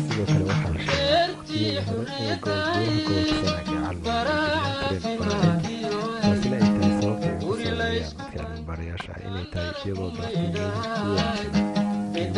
Sidoo kale waxaa la sheegay waqtiyadii hore ee golaha gobolka Sanaag ee Calmadow ay degnaan jireen baaritaanka, taasina ay tahay sababta ay ugu sababayaan dadka cilmi-baarayaasha ah inay tahay iyagoo doortay meelihii ugu wanaagsanaa ee ugu jawiga wanaagsanaa.